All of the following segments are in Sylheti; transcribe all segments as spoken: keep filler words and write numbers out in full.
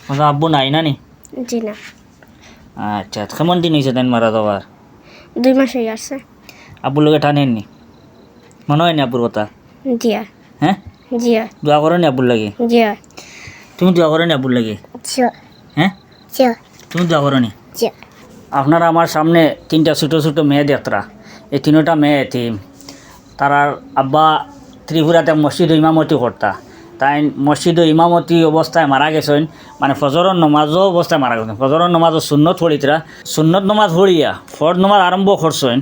তোমার আব্বু নাই না নি? জি না। আচ্ছা, কেমন দিন অইছে তাইন মারা যাওয়ার? দুই মাস অই গেছে। আব্বুর লগে টানেন নি? মনো অয় নি আব্বুর কথা? জি। হ্যাঁ? জি। দোয়া করো নি আব্বুর লাগি? জি। তুমি দোয়া করো নি আব্বুর লাগি? জি। হ্যাঁ? জি। তুমি দোয়া করো নি? জি। আপনারা আমার সামনে তিনটা ছোট ছোট মেয়ে দেখরা, এই তিনটা মেয়ে এতিম। তারার আব্বা ত্রিপুরাতে মসজিদো ইমামতি করতা, তাইন মসজিদো ইমামতি অবস্থায় মারা গেছইন। মানে ফজরর নমাজো অবস্থায় মারা গেছইন, ফজরর নমাজো সুন্নত পড়িতরা, সুন্নত নমাজ পড়িয়া ফরজ নমাজ আরম্ভ করছইন।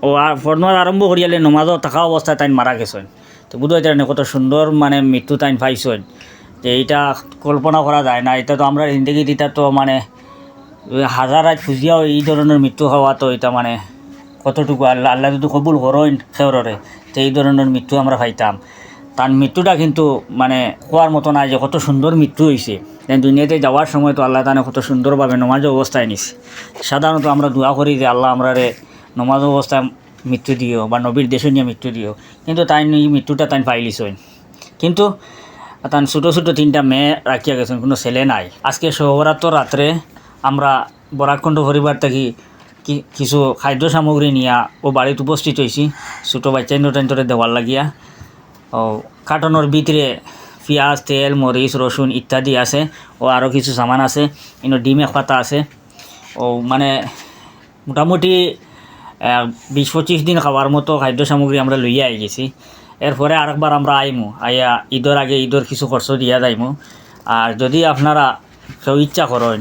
ও আর ফরজ নমাজ আরম্ভ করিয়ালে নমাজো থাকা অবস্থায় তাইন মারা গেছইন। তো বুঝাইতে পারেন কত সুন্দর মানে মৃত্যু তাইন পাইছইন, যে ইটা কল্পনা করা যায় না। ইটা তো আমরা জিন্দেগিত ইটা তো মানে হাজার রাইত খুঁজিয়াও ই ধরনর মৃত্যু হওয়া তো ইটা মানে কতটুকু আল্লাহ, আল্লাহ যদি কবুল করইন কেউররে, তে ই ধরনর মৃত্যু আমরা পাইতাম। তান মৃত্যুটা কিন্তু মানে কওয়ার মতো নায় যে কত সুন্দর মৃত্যু অইছে। তাইন দুনিয়াতে যাওয়ার সময় তো আল্লাহ তানে কত সুন্দরভাবে নমাজ অবস্থায় নিছে। সাধারণত আমরা দোয়া করি যে আল্লাহ আমরারে নমাজ অবস্থায় মৃত্যু দিও বা নবীর দেশে নিয়া মৃত্যু দিও, কিন্তু তাইন ই মৃত্যুটা তাইন পাইলিছইন। কিন্তু তান ছোট ছোট তিনটা মেয়ে রাখিয়া গেছইন, কোনো ছেলে নাই। আজকে শোভাবরাতর রাত্রে আমরা বরাকণ্ঠ পরিবার থাকি কি-, কিছু খাদ্য সামগ্রী নিয়া ও বাড়িত উপস্থিত অইছি, ছোট বাচ্চাইন্তরে দেওয়ার লাগিয়া। ও কার্টনর ভিতরে পিয়াজ, তেল, মরিচ, রসুন ইত্যাদি আছে, ও আরও কিছু সামান আছে, ইনো ডিম এক পাতা আছে। ও মানে মোটামুটি, আহ, বিশ পঁচিশ দিন খাওয়ার মতো খাদ্য সামগ্রী আমরা লইয়া আই গেছি। এরপরে আরেকবার আমরা আইমু, আইয়া ঈদর আগে ঈদর কিছু খরচ দিয়া যাইমু। আর যদি আপনারা কেউ ইচ্ছা করেন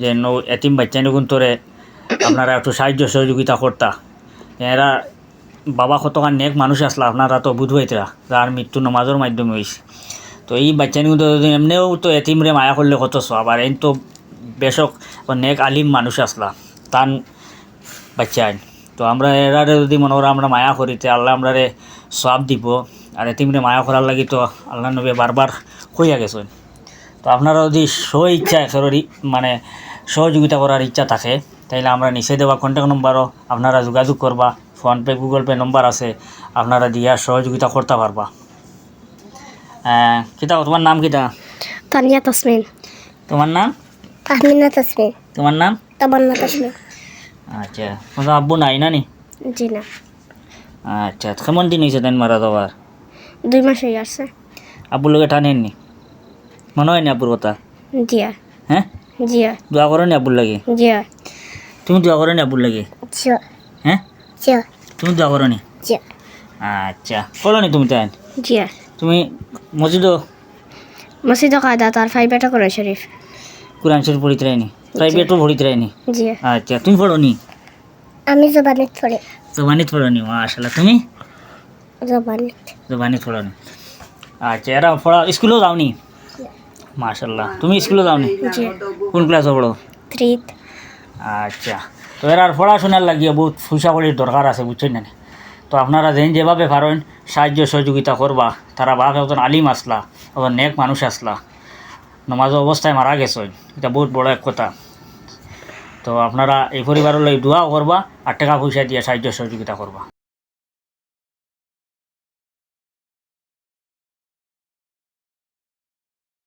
যে নৌ এতিম বাচ্চাইন্তরে আপনারা একটু সাহায্য সহযোগিতা করতা, এরা বাবা কতখান নেক মানুষ আছলা, আপনারা তো বুঝবাইতরা, যার মৃত্যু নমাজর মাধ্যমে অইছে। তো ই বাচ্চাইন্তরে যদি এমনেও তো এতিমরে মায়া করলে কত সওয়াব, আর এইন তো বেশক ও নেক আলিম মানুষ আছলা, তান বাচ্চাইন। তো আমরা এরারে যদি মনো করি আমরা মায়া করি, তে আল্লায় আমরারে সওয়াব দিবো। আর এতিমরে মায়া করার লাগি তো আল্লার নবীয়ে বারবার কইয়া গেছইন। তো আপনারা যদি স্ব ইচ্ছায় কেউরর ই-, মানে সহযোগিতা করার ইচ্ছা থাকে, তাইলে আমরা নিচে দেওয়া contact নম্বরো আপনারা যোগাযোগ করবা। PhonePe, Google Pay নম্বর আছে, আপনারা দিয়া সহযোগিতা করতা পারবা। আহ, কিতা, তোমার নাম কিতা? তানিয়া তাসমিন। তোমার নাম? তাহমিনা তাসমিন। তোমার নাম? তামান্না তাসমিন। আচ্ছা, তোমার আব্বু নাই না নি? জি না। আচ্ছা, কেমন দিন অইছে তাইন মারা যাওয়ার? দুই মাস অই গেছে। আব্বুর লগে টানেন নি? মনো অয় নি আব্বুর কথা? জি। হ্যাঁ? জি। দোয়া করো নি আব্বুর লাগি? জি। তুমি দোয়া করো নি আব্বুর লাগি? জি। হ্যাঁ? জি। তুমি দোয়া করো নি? জি। আচ্ছা, পড়ো নি তুমি তাইন? জি। তুমি মসজিদো? মসজিদো কায়দা তার five এ তো কোরআন শরীফ। কোরআন শরীফ পড়িতরায় নি? Five এ তো পড়িতরায় নি? জি। আচ্ছা, তুমি পড়ো নি? আমি জবানিত পড়ি। জবানিত পড়ো নি, মাশাআল্লাহ। তুমি? জবানিত। জবানিত পড়ো নি। আচ্ছা, এরা পড়া, স্কুলো যাও নি? মাশাআল্লাহ। তুমি স্কুলো যাও নি? জি। কোন ক্লাসো পড়ো? Three-ত। আচ্ছা। তো এরার পড়াশোনার লাগিয়া বহুত পয়সা কড়ির দরকার আছে, বুঝছইন না নি? তো আপনারা যেইন যেভাবে পারইন সাহায্য সহযোগিতা করবা। তারা বাপ একজন আলিম আছলা, একজন নেক মানুষ আছলা, নমাজ অবস্থায় মারা গেছইন, ইটা বহুত বড় এক কথা। তো আপনারা এই পরিবারর লাগি দোয়াও করবা আর টেকা পয়সা দিয়া সাহায্য সহযোগিতা করবা।